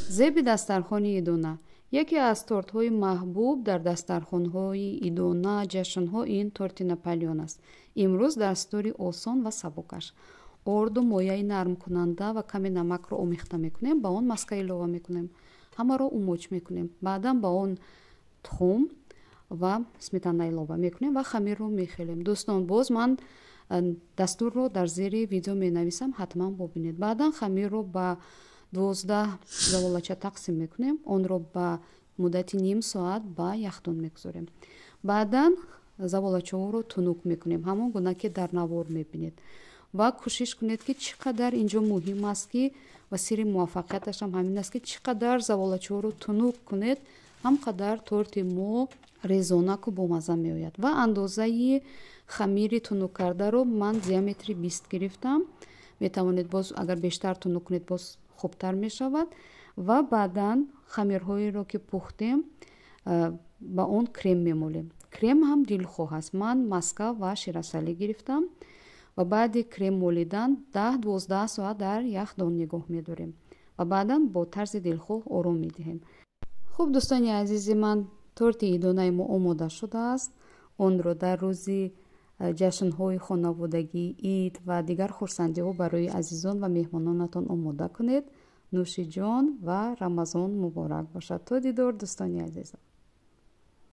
Зеби дастархони идона. Яке аз тортҳои маҳбуб дар дастархонҳои идона, ҷашнҳо ин торти Наполеон аст. Имрӯз дастури осон ва сабукаш. Орду мояи нармкунанда ва каме намакро омехта мекунем, ба он маска илова мекунем. Ҳамаро умоч мекунем. Баъдан ба он тухм ва сметана илова мекунем ва хамирро мехелем. Дӯстон, боз ман дастурро дар зери видео менависам, ҳатман бубинед. Баъдан хамирро ба 12 заволача тақсим мекунем, онро ба муддати ним соат ба яхдон мегузорем. Баъдан заволачаҳоро тунук мекунем, ҳамон гуна ки дар навор мебинед. Ва кӯшиш кунед, ки чӣ қадар инҷо муҳим аст ки ва сирри муваффақияташам ҳамин аст, ки чӣ қадар заволачаҳоро тунук кунед, ҳам қадар торти мо резонаку бомазза меояд. Ва андозаи хамири тунук кардаро ман диаметри 20 гирифтам. Метавонед боз агар бештар тунук кунед, боз хубтар мешавад. Ва баъдан хамирҳоеро ки пухтем, ба он крем мемолем. Крем ҳам дилхоҳ аст. Ман маска ва ширасалӣ гирифтам ва баъди крем молидан 10-12 соат дар яхдон нигоҳ медорем ва баъдан бо тарзи дилхоҳ ором медиҳем. Хуб, дӯстони азизи ман, торти идонаи мо омода шудааст. Онро дар рӯзи ҷашнҳои хонаводагӣ, ид ва дигар хурсандиҳо барои азизон ва меҳмононатон омода кунед. Нӯши ҷон ва Рамазон муборак бошад. То дидор, дӯстони азизам.